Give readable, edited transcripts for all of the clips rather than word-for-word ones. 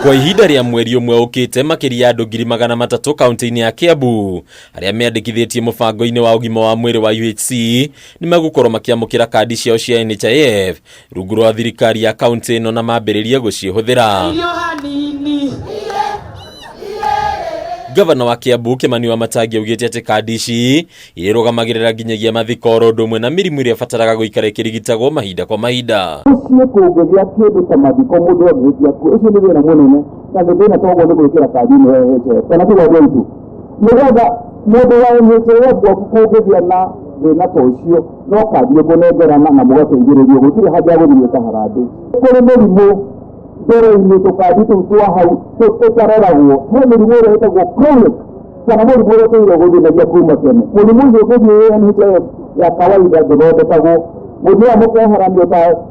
Kwa ihinda rĩa mweri ũmwe ũkĩte, makĩria ya andũ 300,000 kaunti-inĩ ya Kiambu arĩa meandĩkithĩtie mũbango-inĩ wa ũgima wa mwĩrĩ wa UHC nĩ megũkorwo makĩamũkĩra kandi ciao cia NHIF rungu rwa thirikari ya kaunti ĩno na mambĩrĩrie gũciĩhũthĩra. Gavana wa Kiambu Kimani Wamatangi augĩte atĩ kandi ici irĩrũgamagĩrĩra nginyagia mathiko oro ũndũ ũmwe na mĩrimũ ĩrĩa ĩbataraga gũikara ĩkĩrigitagwo mahinda kwa mahinda. Mũciĩ kũngĩgĩa kĩndũ ta mathiko mũndũ angĩhĩtia kuo, ũcio nĩ thĩna mũnene na nĩ thĩna toguo nĩ gwĩkĩra kandi ĩno ya NHIF kana tiguo andũ aitũ, nĩgetha mũndũ wa NHIF gwaku kũngĩgĩa na thĩna ta ũcio no kandi ũkũnengerana na mũgateithĩrĩrio, gũtirĩ haja ya gũthiĩ gwĩka harambĩ. Kũrĩ mĩrimũ mbere-inĩ tũkandi tũu twa hau tũtaroragwo, he mĩrimũ ĩrĩa ĩtagwo chronic kana mũrimũ ũrĩa ũtũire gũthĩnagia kuma tene. Mũrimũ ũcio ũngĩthiĩ NHIF ya kawaida ndũthondekagwo, mũthiaga mũkeheranio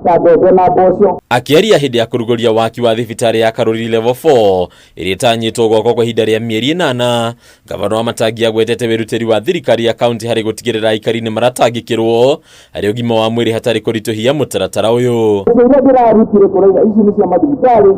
ta mbembe na mboco. Akĩaria hĩndĩ ya kũrugũria waki wa thibitarĩ ya Karũri Level 4 ĩrĩa ĩtanyĩtwo gwakwo kwa ihinda rĩa mĩeri 8, Gavana Wamatangi agwetete wĩrutĩri wa thirikari ya kaunti harĩ gũtigĩrĩra aikari nĩ maratangĩkĩrwo harĩ ũgima wa mwĩrĩ hatarĩ kũritũhia mũtaratara ũyũ. Mbeca iria ndĩrarutire tũraiga ici nĩ cia mathibitarĩ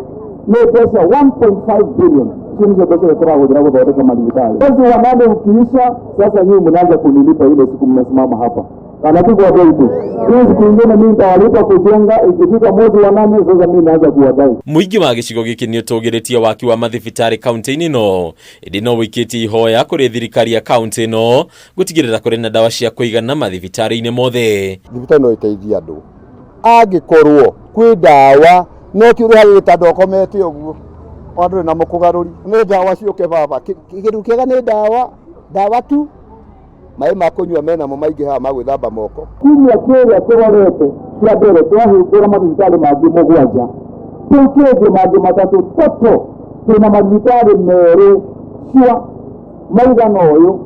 nĩ mbeca 1.5 billion. Icio nĩcio mbeca iria tũrahũthĩra gũthondeka mathibitarĩ. Mwezi wa nane ukiisha, sasa nyinyi mnaanza kunilipa ile siku mnasimama hapa. Kana tuko andũ aitũ. Hii siku ingine mimi nitawalipa kujenga, ikifika mwezi wa nane sasa mimi naanza kuwadai. Mũingĩ wa gĩcigo gĩkĩ nĩ ũtũgĩrĩtie waki wa mathibitarĩ kaunti-inĩ ĩno, ĩndĩ no ũikĩtie ihoya kũrĩ thirikari ya kaunti ĩno gũtigĩrĩra kũrĩ na ndawa cia kũigana mathibitarĩ-inĩ mothe. Thibitarĩ no ĩteithie andũ angĩkorwo kwĩ ndawa, no ti ũrĩ harĩ gĩtanda ũkomete ũguo ona ndũrĩ na mũkũgarũri. Nĩ ndawa ciũke baba, kĩndũ kĩega nĩ ndawa, ndawa tu, maĩ ma kũnyua menamo maingĩ haha ma gwĩthamba moko. Kiumia kĩrĩa tũrorete kĩa mbere twahingũra mathibitarĩ mangĩ 7, kĩu kĩngĩ mangĩ 3, total twĩna mathibitarĩ merĩ cia maigana ũyũ,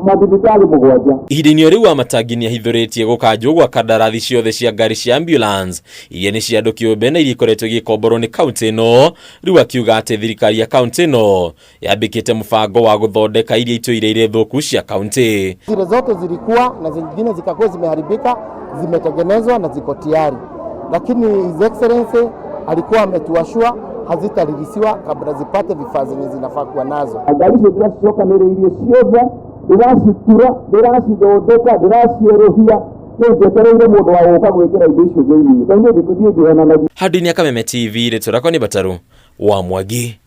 mathibitarĩ 7. Ihinda-inĩ o rĩu Wamatangi nĩ ahithũrĩtie gũkanjwo gwa kandarathi ciothe cia ngari cia ambulance iria nĩ cia andũ kĩũmbe na iria ikoretwo igĩkomborwo nĩ kaunti ĩno, rĩu akiuga atĩ thirikari ya kaunti ĩno yambĩkĩte mũbango wa gũthondeka iria itũire irĩ thũku cia kaunti. Zile zote zilikuwa na zingine zikakuwa zimeharibika, zimetengenezwa na ziko tayari, lakini His Excellency alikuwa ametuashua hazitarudishiwa kabla zipate vifaa zenye zinafaa kuwa nazo. Ngari icio ndĩracicokanĩrĩirie ciothe, ndĩracitura, ndĩracithondeka, ndĩracierũhia, rĩu njetereire mũndũ wa gũka gwĩkĩra indo icio thĩinĩ. Tondũ niĩ ndingĩthiĩ ngĩhenanagia. Handũ-inĩ ya Kameme TV, rĩtwa rĩakwa nĩ Bataru wa Mwangi.